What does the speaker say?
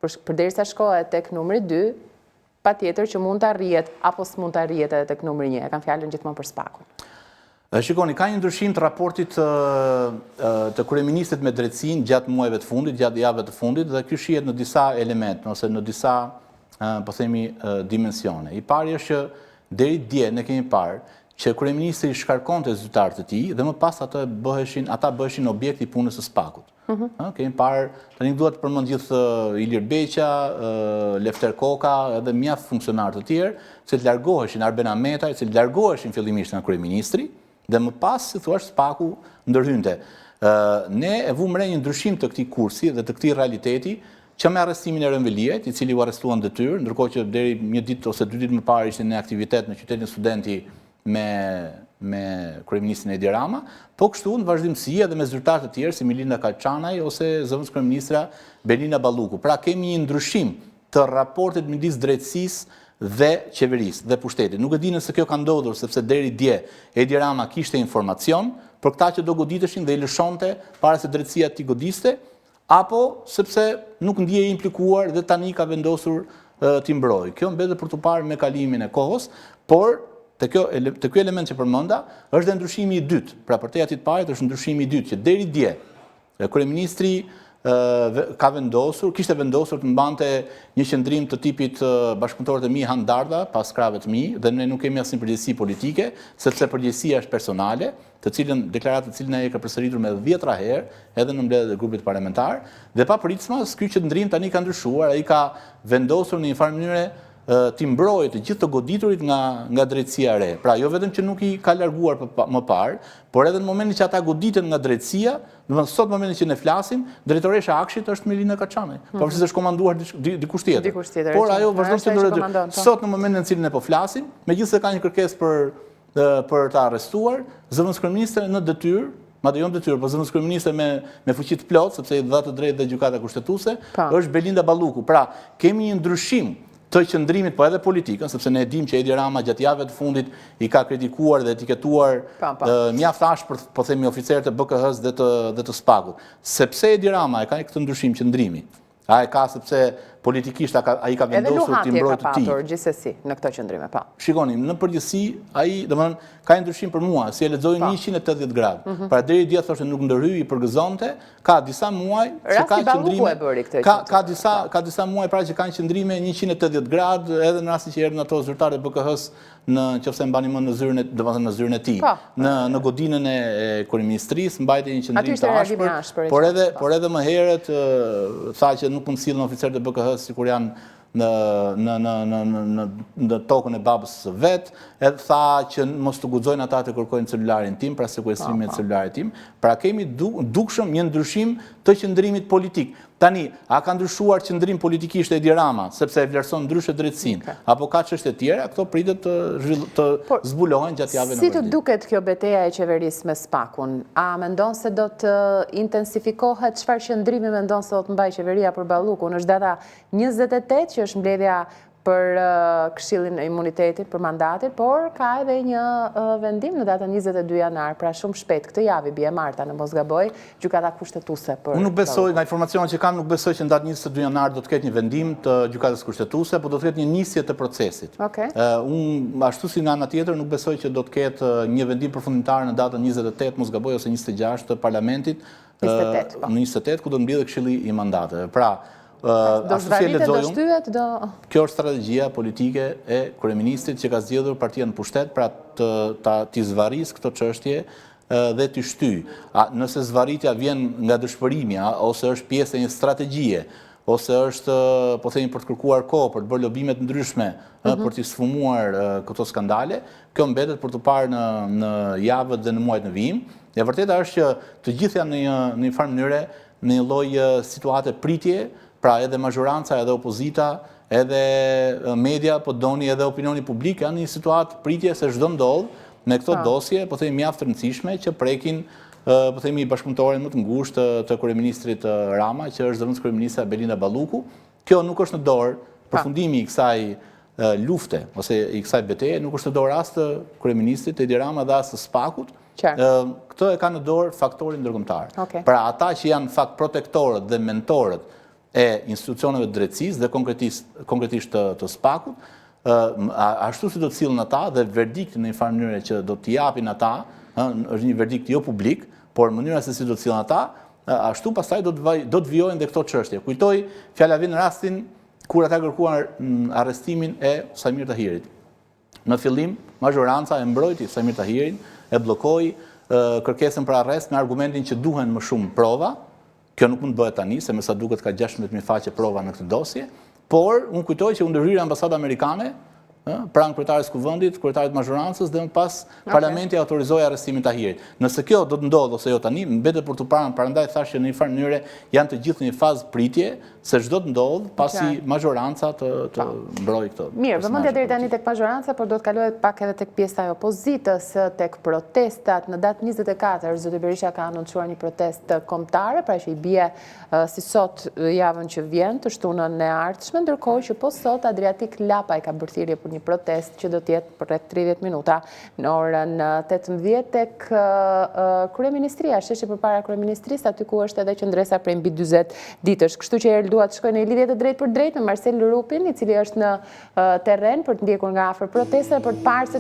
përderisa shkohet tek numri 2, patjetër që mund të arrihet apo s'mund të arrihet edhe tek numri 1. E kam fjalën gjithmonë për SPAK-un. Shikoni, ka një ndryshim të raportit të, të kryeministrit me drejtësinë gjatë muajve të fundit, gjatë javëve të fundit dhe ky shihet në disa elemente ose në disa po themi dimensione. I pari është që deri dje ne kemi parë që kryeministri shkarkonte zyrtarë të tij dhe më pas ato bëheshin ata bëheshin objekt i punës së SPAK-ut. Mm -hmm. Kemi parë, tani nuk dua të përmend gjithë Ilir Beqja, Lefter Koka edhe mjaft funksionarë të tjerë, që të largoheshin Arben Ahmetaj, që të largoheshin fillimisht nga kryeministri dhe më pas, si thua, SPAK-u ndërhynte. Ne e vumë re një ndryshim të këtij kursi dhe të këtij realiteti që me arrestimin e Erion Veliajt, i cili u arrestua në detyrë, ndërkohë që deri një ditë ose dy ditë më parë ishte në aktivitet në qytetin studenti me me kryeministrin Edi Rama, po kështu në vazhdimësi edhe me zyrtarë të tjerë si Mirlinda Karçanaj ose zëvendëskryeministra Belinda Balluku. Pra kemi një ndryshim të raportit midis drejtësisë dhe qeverisë dhe pushtetit. Nuk e di nëse kjo ka ndodhur sepse deri dje Edi Rama kishte informacion për këta që do goditeshin dhe i lëshonte para se drejtësia t'i godiste, apo sepse nuk ndihej i implikuar dhe tani ka vendosur t'i mbrojë. Kjo mbetet për t'u parë me kalimin e kohës, por te kjo te ky element që përmenda është dhe ndryshimi i dytë. Pra përtej atij të parit është ndryshimi i dytë që deri dje kryeministri ka vendosur, kishte vendosur të mbante një qëndrim të tipit bashkëpunëtorët e mi hanë dardha pas krahëve të mi dhe ne nuk kemi asnjë përgjegjësi politike, sepse përgjegjësia është personale, të cilën deklaratë të cilën ai e ka përsëritur me dhjetra herë edhe në mbledhjet e grupit parlamentar dhe papritmas ky qëndrim tani ka ndryshuar, ai ka vendosur në një farë mënyre t'i mbrojë të gjithë të goditurit nga nga drejtësia e re. Pra jo vetëm që nuk i ka larguar më parë, por edhe në momentin që ata goditen nga drejtësia, domethënë sot në momentin që ne flasim, drejtoresha e AKSHI-t është Mirlinda Karçanaj, mm -hmm. pavarësisht se është komanduar dikush tjetër. Dikush tjetër. Por ajo vazhdon të qëndrojë. Po. Sot në momentin në cilin ne po flasim, megjithëse ka një kërkesë për për ta arrestuar, zëvendëskryeministre në detyrë, madje jo në detyrë, por zëvendëskryeministre me me fuqi të plotë, sepse i dha të drejtë dhe Gjykata Kushtetuese, po. është Belinda Balluku. Pra, kemi një ndryshim të qëndrimit, po edhe politikën, sepse ne e dimë që Edi Rama gjatë javëve të fundit i ka kritikuar dhe etiketuar po, po. mjaft ashpër, po themi oficerët e BKH-së dhe të dhe të SPAK-ut. Sepse Edi Rama e ka këtë ndryshim qëndrimi. A e ka sepse politikisht a ka, ai ka vendosur t'i mbrojë të tijtë. Edhe luhatje ka patur, gjithsesi, në këto qëndrime, po. Shikoni, në përgjithësi, ai, domethënë, ka një ndryshim për mua, si e lexoj 180 gradë. Mhm. Pra deri dje thoshte nuk ndërhyj, i përgëzonte, ka disa muaj që ka qëndrime, ka, ka disa, po. ka disa muaj pra që kanë qëndrime 180 gradë, edhe në rastin që erdhën ato zyrtarët e BKH-së në qoftë se mbani mend në zyrën e, domethënë në zyrën e tij, po. në në godinën e, e kryeministrisë mbajti një qëndrim të ashpër, ashpër, por edhe po. por edhe më herët tha që nuk mund të sillen oficerët e BKH-së sikur janë në në në në në në në tokën e babës së vet, edhe tha që mos të guxojnë ata të kërkojnë celularin tim, pra sekuestrimin e po, po. celularit tim. Pra kemi dukshëm një ndryshim të qëndrimit politik. Tani, a ka ndryshuar qëndrim politikisht Edi Rama, sepse e vlerëson ndryshe drejtësinë, apo ka çështje të tjera, këto pritet të të zbulohen gjatë javëve në vazhdim. Si të duket kjo beteja e qeverisë me SPAK-un? A mendon se do të intensifikohet? Çfarë qëndrimi mendon se do të mbajë qeveria për Ballukun? Është data 28 që është mbledhja për Këshillin e Imunitetit, për mandatin, por ka edhe një vendim në datën 22 janar, pra shumë shpejt, këtë javë i bie e marta në mos gaboj, Gjykata Kushtetuese për Unë nuk besoj, nga informacionet që kam, nuk besoj që në datën 22 janar do të ketë një vendim të Gjykatës Kushtetuese, por do të ketë një nisje të procesit. Okej. Unë, ashtu si nga ana tjetër, nuk besoj që do të ketë një vendim përfundimtar në datën 28, mos gaboj, ose 26 të Parlamentit, 28, po. Në 28, ku do të mblidhet Këshilli i Mandateve. Pra, do zvarritet, do shtyhet, do... Kjo është strategjia politike e kryeministrit që ka zgjedhur partia në pushtet, pra të ta t'i zvarrisë këto çështje dhe t'i shtyjë. A nëse zvarritja vjen nga dëshpërimi, a, ose është pjesë e një strategjie, ose është, po themi, për të kërkuar kohë, për të bërë lobime të ndryshme, mm -hmm. për t'i sfumuar këto skandale, kjo mbetet për t'u parë në në javët dhe në muajt në vijim. E vërteta është që të gjithë janë në një në një farë mënyre në një lloj situate pritje, pra edhe mazhoranca, edhe opozita, edhe media, po doni edhe opinioni publik janë në një situatë pritje se ç'do ndodhë me këto po. dosje, po themi mjaft të rëndësishme që prekin po themi bashkëpunëtoren më të ngushtë të, të kryeministrit Rama, që është zëvendëskryeministrja Belinda Balluku. Kjo nuk është në dorë përfundimi i kësaj lufte ose i kësaj beteje nuk është në dorë as të kryeministrit Edi Rama dhe as të SPAK-ut. Këtë e ka në dorë faktori ndërkombëtar. Okay. Pra ata që janë në fakt protektorët dhe mentorët e institucioneve të drejtësisë dhe konkretisht konkretisht të, të SPAK-ut, ashtu si do të sillen ata dhe verdikti në një farë mënyre që do të japin ata, ë, është një verdikt jo publik, por mënyra se si do të sillen ata, ashtu pastaj do të do të vijojnë dhe këto çështje. Kujtoj fjala vjen rastin kur ata kërkuan arrestimin e Saimir Tahirit. Në fillim, mazhoranca e mbrojti Saimir Tahirin, e bllokoi kërkesën për arrest me argumentin që duhen më shumë prova. Kjo nuk mund të bëhet tani, se me sa duket ka 16000 faqe prova në këtë dosje, por unë kujtoj që u ndërhyri ambasada amerikane, pranë kryetares së Kuvendit, kryetarit të mazhorancës dhe më pas okay. parlamenti autorizoi arrestimin e Tahirit. Nëse kjo do të ndodhë ose jo tani, mbetet për t'u parë, prandaj thashë që në një farë mënyre janë të gjithë në një fazë pritje se ç'do të ndodhë pasi mazhoranca të të po. mbrojë këtë. Mirë, vëmendja deri tani tek mazhoranca, por do të kaloj pak edhe tek pjesa e opozitës, tek protestat. Në datë 24, zoti Berisha ka anoncuar një protestë kombëtare, pra që i bie si sot javën që vjen, të shtunën e ardhshme, ndërkohë që po sot Adriatik Lapaj ka bërë thirrje për një protestë që do të jetë për rreth 30 minuta Në orën 18 tek kryeministria, sheshi përpara kryeministrisë, aty ku është edhe qëndresa prej mbi 40 ditësh. Kështu që Erë dua të shkoj në lidhje të drejtpërdrejtë me Marcel Rupin, i cili është në terren për të ndjekur nga afër protestën, për të parë se.